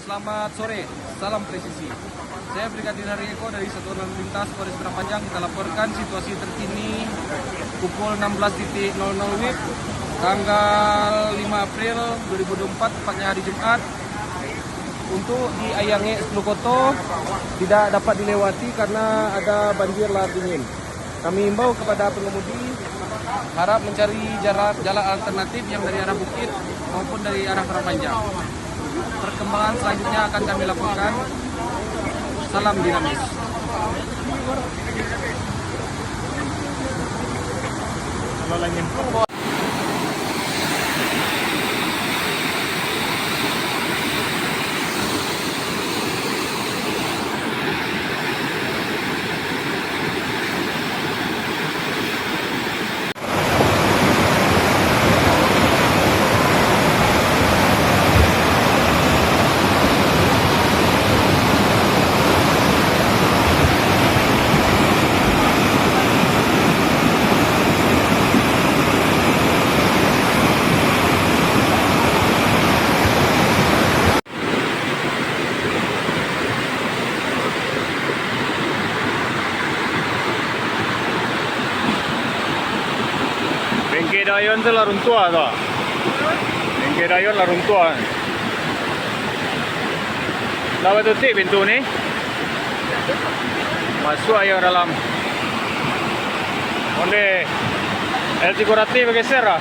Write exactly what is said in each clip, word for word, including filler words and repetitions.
Selamat sore, salam presisi. Saya Brigadir Hari Eko dari Satuan Lalu Lintas Polres Padang Panjang. Kita laporkan situasi terkini pukul enam belas titik nol nol W I P, tanggal lima April dua ribu dua puluh empat, tepatnya hari Jumat. Untuk di Ayangek Sepuluh Koto, tidak dapat dilewati karena ada banjir lahar dingin. Kami imbau kepada pengemudi, harap mencari jarak, jalan alternatif yang dari arah bukit maupun dari arah Padang Panjang. Perkembangan selanjutnya akan kami laporkan. Salam dinamis. Bengke Dayon tu lah runtuah tu. Bengke Dayon lah runtuah. Lah batutuik pintu ni. Masuk ayo dalam. Ondeh. El Tigo Rati bageser lah.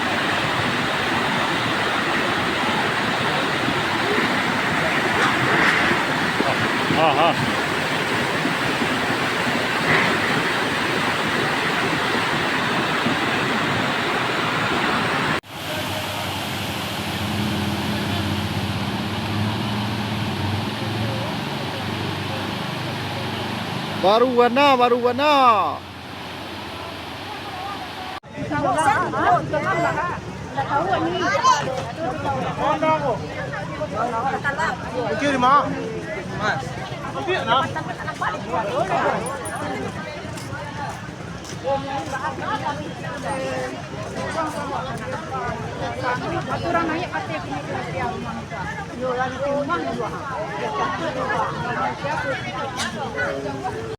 Ah, ah. Baru bana, baru bana.